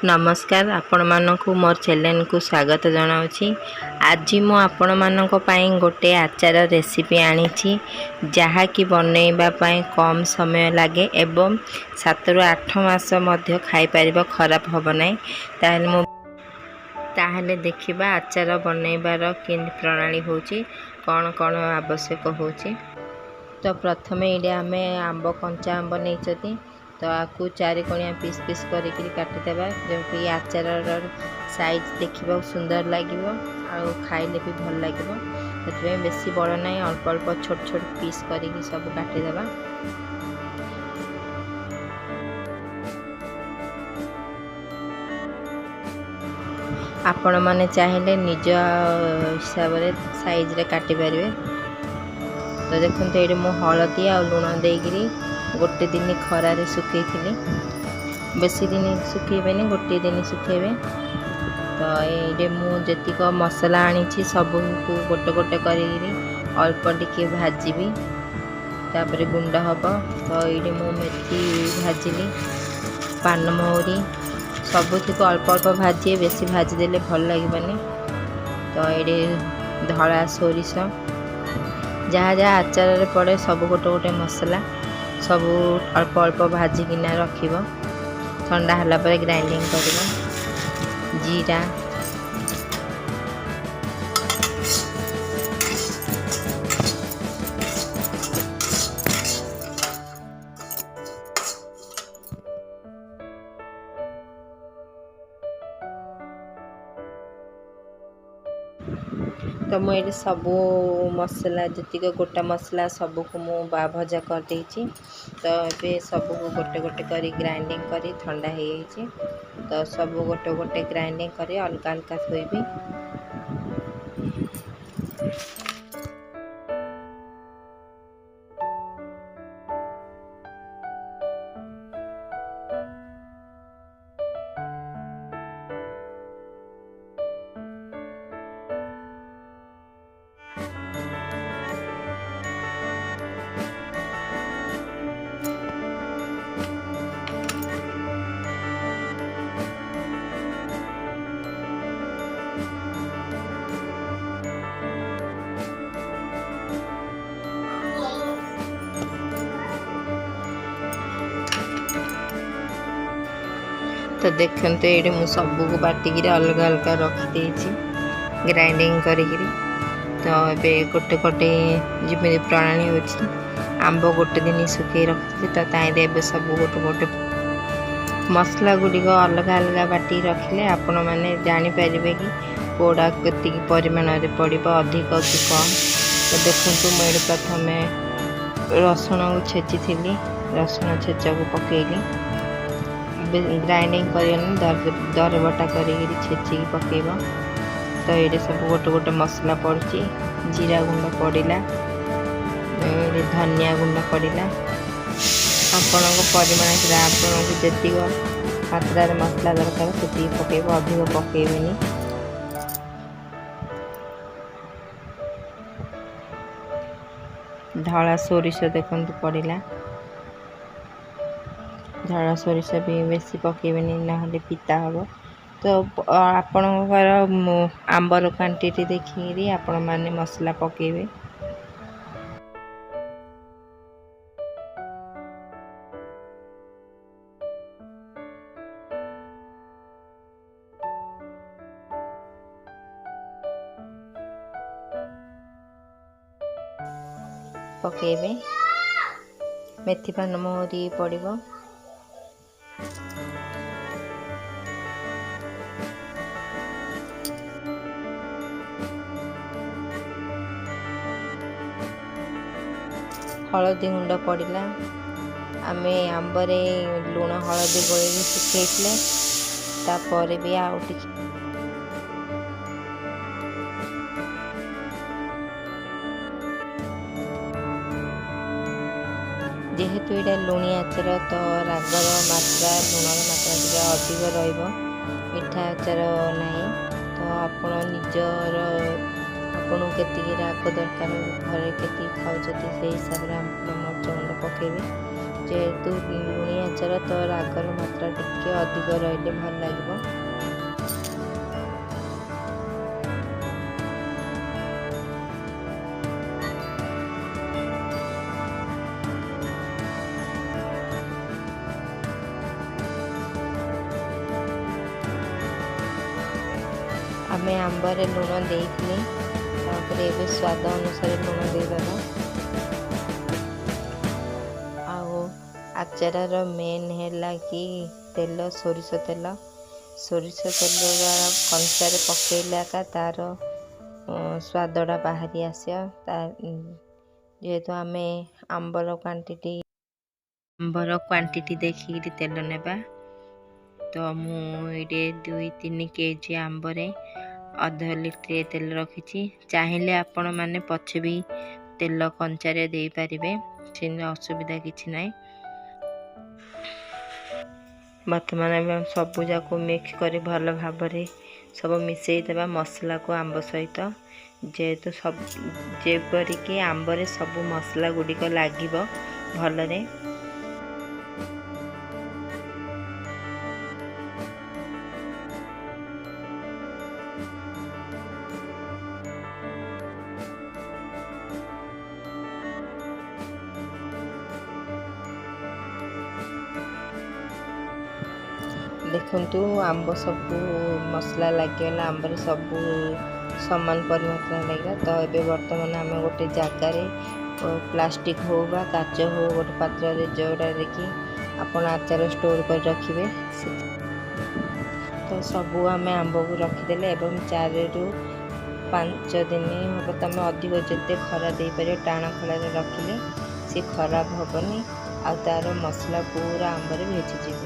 ନମସ୍କାର, ଆପଣମାନଙ୍କୁ ମୋର ଚ୍ୟାନେଲକୁ ସ୍ୱାଗତ ଜଣାଉଛି। ଆଜି ମୁଁ ଆପଣମାନଙ୍କ ପାଇଁ ଗୋଟେ ଆଚାର ରେସିପି ଆଣିଛି, ଯାହାକି ବନେଇବା ପାଇଁ କମ୍ ସମୟ ଲାଗେ ଏବଂ 7ରୁ 8 ମାସ ମଧ୍ୟ ଖାଇପାରିବ, ଖରାପ ହେବ ନାହିଁ। ତାହେଲେ ଦେଖିବା ଆଚାର ବନେଇବାର କେମିତି ପ୍ରଣାଳୀ ହେଉଛି, କ'ଣ କ'ଣ ଆବଶ୍ୟକ ହେଉଛି। ତ ପ୍ରଥମେ ଏଇଠି ଆମେ ଆମ୍ବ, କଞ୍ଚା ଆମ୍ବ ନେଇଛନ୍ତି। ତ ଆକୁ ଚାରି କଣିଆ ପିସ୍ ପିସ୍ କରିକିରି କାଟିଦେବା, ଯେଉଁକି ଆଚାରର ସାଇଜ୍ ଦେଖିବାକୁ ସୁନ୍ଦର ଲାଗିବ ଆଉ ଖାଇଲେ ବି ଭଲ ଲାଗିବ। ସେଥିପାଇଁ ବେଶୀ ବଡ଼ ନାହିଁ, ଅଳ୍ପ ଅଳ୍ପ ଛୋଟ ଛୋଟ ପିସ୍ କରିକି ସବୁ କାଟିଦେବା। ଆପଣମାନେ ଚାହିଁଲେ ନିଜ ହିସାବରେ ସାଇଜ୍ରେ କାଟିପାରିବେ। ତ ଦେଖନ୍ତୁ, ଏଇଠି ମୁଁ ହଳଦୀ ଆଉ ଲୁଣ ଦେଇକିରି ଗୋଟେ ଦିନ ଖରାରେ ଶୁଖେଇଥିଲି। ବେଶୀ ଦିନ ଶୁଖେଇବେନି, ଗୋଟିଏ ଦିନ ଶୁଖେଇବେ। ତ ଏଇଠି ମୁଁ ଯେତିକ ମସଲା ଆଣିଛି, ସବୁକୁ ଗୋଟେ ଗୋଟେ କରିକିରି ଅଳ୍ପ ଟିକେ ଭାଜିବି, ତାପରେ ଗୁଣ୍ଡ ହେବ। ତ ଏଇଠି ମୁଁ ମେଥି ଭାଜିଲି, ପାନମହୁରି, ସବୁଥିକୁ ଅଳ୍ପ ଅଳ୍ପ ଭାଜିବେ। ବେଶୀ ଭାଜିଦେଲେ ଭଲ ଲାଗିବନି। ତ ଏଇଠି ଧଳା ସୋରିଷ, ଯାହା ଯାହା ଆଚାରରେ ପଡ଼େ, ସବୁ ଗୋଟେ ଗୋଟେ ମସଲା ସବୁ ଅଳ୍ପ ଅଳ୍ପ ଭାଜିକିନା ରଖିବ। ଥଣ୍ଡା ହେଲା ପରେ ଗ୍ରାଇଣ୍ଡିଙ୍ଗ କରିବ। ଜିରା, ତ ମୁଁ ଏଇଠି ସବୁ ମସଲା, ଯେତିକ ଗୋଟା ମସଲା, ସବୁକୁ ମୁଁ ଭଜା କରିଦେଇଛି। ତ ଏବେ ସବୁକୁ ଗୋଟେ ଗୋଟେ କରି ଗ୍ରାଇଣ୍ଡିଙ୍ଗ କରି ଥଣ୍ଡା ହେଇଯାଇଛି। ତ ସବୁ ଗୋଟେ ଗୋଟେ ଗ୍ରାଇଣ୍ଡିଙ୍ଗ କରି ଅଲଗା ଅଲଗା ଥୋଇବି। ତ ଦେଖନ୍ତୁ, ଏଇଠି ମୁଁ ସବୁକୁ ବାଟିକିରି ଅଲଗା ଅଲଗା ରଖିଦେଇଛି ଗ୍ରାଇଣ୍ଡିଙ୍ଗ କରିକିରି। ତ ଏବେ ଗୋଟେ ଗୋଟେ ଯେମିତି ପ୍ରଣାଳୀ ହେଉଛି, ଆମ୍ବ ଗୋଟେ ଦିନ ଶୁଖେଇ ରଖିଥିଲି। ତ ତାହିଁରେ ଏବେ ସବୁ ଗୋଟେ ଗୋଟେ ମସଲା ଗୁଡ଼ିକ ଅଲଗା ଅଲଗା ବାଟିକି ରଖିଲେ ଆପଣମାନେ ଜାଣିପାରିବେ କି କେଉଁଟା କେତିକି ପରିମାଣରେ ପଡ଼ିବ, ଅଧିକ କି କମ୍। ତ ଦେଖନ୍ତୁ, ମୁଁ ଏଇଠି ପ୍ରଥମେ ରସୁଣକୁ ଛେଚିଥିଲି, ରସୁଣ ଛେଚାକୁ ପକେଇଲି। ଗ୍ରାଇଣ୍ଡିଙ୍ଗ କରିବନି, ଦରବଟା କରିକିରି ଛେଚିକି ପକେଇବ। ତ ଏଇଠି ସବୁ ଗୋଟେ ଗୋଟେ ମସଲା ପଡ଼ୁଛି। ଜିରା ଗୁଣ୍ଡ ପଡ଼ିଲା, ଏଇଠି ଧନିଆ ଗୁଣ୍ଡ ପଡ଼ିଲା। ଆପଣଙ୍କ ପରିମାଣ ଥିଲା, ଆପଣଙ୍କୁ ଯେତିକ ମାତ୍ରାରେ ମସଲା ଦରକାର ସେତିକି ପକେଇବ, ଅଧିକ ପକେଇବେନି। ଧଳା ସୋରିଷ ଦେଖନ୍ତୁ ପଡ଼ିଲା। ଧଳା ସୋରିଷ ବି ବେଶୀ ପକାଇବେନି, ନହେଲେ ପିତା ହେବ। ତ ଆପଣଙ୍କର ଆମ୍ବର କ୍ୱାଣ୍ଟିଟି ଦେଖିକିରି ଆପଣମାନେ ମସଲା ପକାଇବେ। ପକାଇବେ ମେଥି, ପାନ ମହୁରି ପଡ଼ିବ। ହଳଦୀ ଗୁଣ୍ଡ ପଡ଼ିଲା। ଆମେ ଆମ୍ବରେ ଲୁଣ ହଳଦୀ ଗୋଳେଇକି ଶୁଖେଇଥିଲେ, ତାପରେ ବି ଆଉ ଟିକେ। ଯେହେତୁ ଏଇଟା ଲୁଣି ଆଚାର, ତ ରାଗର ମାତ୍ରା, ଲୁଣର ମାତ୍ରା ଟିକେ ଅଧିକ ରହିବ। ମିଠା ଆଚାର ନାହିଁ। ତ ଆପଣ ନିଜର, ଆପଣଙ୍କୁ କେତିକି ରାଗ ଦରକାର, ଘରେ କେତିକି ଖାଉଛନ୍ତି, ସେଇ ହିସାବରେ ଆପଣ ମରିଚ ଗୁଣ୍ଡ ପକାଇବେ। ଯେହେତୁ ଲୁଣି ଆଚାର ତ ରାଗର ମାତ୍ରା ଟିକେ ଅଧିକ ରହିଲେ ଭଲ ଲାଗିବ। ଆମେ ଆମ୍ବରେ ଲୁଣ ଦେଇଥିଲେ, ତାପରେ ଏବେ ସ୍ୱାଦ ଅନୁସାରେ ଲୁଣ ଦେଇଦେବା। ଆଉ ଆଚାରର ମେନ୍ ହେଲା କି ତେଲ, ସୋରିଷ ତେଲ। ସୋରିଷ ତେଲଟା କଞ୍ଚାରେ ପକେଇଲେ ଏକା ତା'ର ସ୍ୱାଦଟା ବାହାରି ଆସିବ। ତା ଯେହେତୁ ଆମେ ଆମ୍ବର କ୍ୱାଣ୍ଟିଟି ଦେଖିକିରି ତେଲ ନେବା। ତ ମୁଁ ଏଇଠି 2-3 କେଜି ଆମ୍ବରେ ଅଧ ଲିଟର ତେଲ ରଖିଛି। ଚାହିଁଲେ ଆପଣମାନେ ପଛେ ବି ତେଲ କଞ୍ଚାରେ ଦେଇପାରିବେ, ସେମିତି ଅସୁବିଧା କିଛି ନାହିଁ। ବର୍ତ୍ତମାନ ଆମେ ସବୁଯାକୁ ମିକ୍ସ କରି ଭଲ ଭାବରେ ସବୁ ମିଶାଇ ଦେବା ମସଲାକୁ ଆମ୍ବ ସହିତ, ଯେହେତୁ ସବୁ ଯେପରିକି ଆମ୍ବରେ ସବୁ ମସଲା ଗୁଡ଼ିକ ଲାଗିବ ଭଲରେ। ଦେଖନ୍ତୁ, ଆମ୍ବ ସବୁ ମସଲା ଲାଗିଗଲା, ଆମ୍ବରେ ସବୁ ସମାନ ପରିମାତ୍ରା ଲାଗିଲା। ତ ଏବେ ବର୍ତ୍ତମାନ ଆମେ ଗୋଟେ ଜାଗାରେ, ପ୍ଲାଷ୍ଟିକ୍ ହଉ ବା କାଚ ହଉ, ଗୋଟେ ପାତ୍ରରେ ଯେଉଁଟାରେ କି ଆପଣ ଆଚାର ଷ୍ଟୋର୍ କରି ରଖିବେ, ତ ସବୁ ଆମେ ଆମ୍ବକୁ ରଖିଦେଲେ ଏବଂ 4ରୁ 5 ଦିନ ହେବ, ତୁମେ ଅଧିକ ଯେତେ ଖରା ଦେଇପାରିବ, ଟାଣ ଖରାରେ ରଖିଲେ ସେ ଖରାପ ହେବନି ଆଉ ତା'ର ମସଲା ପୁରା ଆମ୍ବରେ ଭିଜିଯିବ।